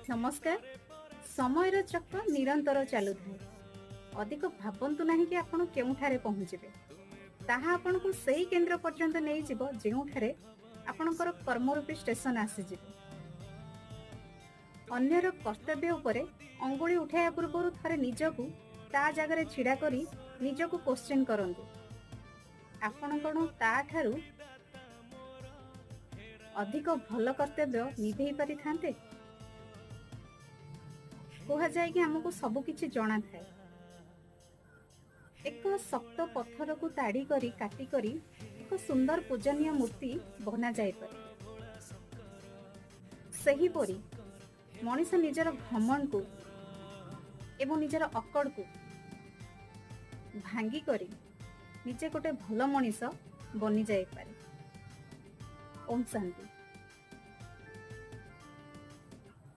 ନମସ୍କାର। ସମୟର ଚକ୍ର ନିରନ୍ତର ଚାଲୁଥାଏ। ଅଧିକ ଭାବନ୍ତୁ ନାହିଁ କି ଆପଣ କେଉଁଠାରେ ପହଞ୍ଚିବେ। ତାହା ଆପଣଙ୍କୁ ସେଇ କେନ୍ଦ୍ର ପର୍ଯ୍ୟନ୍ତ ନେଇଯିବ, ଯେଉଁଠାରେ ଆପଣଙ୍କର କର୍ମରୂପୀ ଷ୍ଟେସନ ଆସିଯିବ। ଅନ୍ୟର କର୍ତ୍ତବ୍ୟ ଉପରେ ଅଙ୍ଗୁଳି ଉଠାଇବା ପୂର୍ବରୁ ଥରେ ନିଜକୁ ତା ଜାଗାରେ ଛିଡା କରି ନିଜକୁ କୋଶ୍ଚିନ୍ କରନ୍ତୁ, ଆପଣ କଣ ତାଠାରୁ ଅଧିକ ଭଲ କର୍ତ୍ତବ୍ୟ ନିଭେଇ ପାରିଥାନ୍ତେ? କୁହାଯାଏ କି ଆମକୁ ସବୁ କିଛି ଜଣା ଥାଏ। ଏକ ଶକ୍ତ ପଥରକୁ ତାଡି କରି, କାଟି କରି ଏକ ସୁନ୍ଦର ପୂଜନୀୟ ମୂର୍ତ୍ତି ବନା ଯାଇପାରେ। ସେହିପରି ମଣିଷ ନିଜର ଘମଣ୍ଡକୁ ଏବଂ ନିଜର ଅକଡ଼କୁ ଭାଙ୍ଗି କରି ନିଜେ ଗୋଟେ ଭଲ ମଣିଷ ବନି ଯାଇପାରେ। ଓମ୍ ଶାନ୍ତି।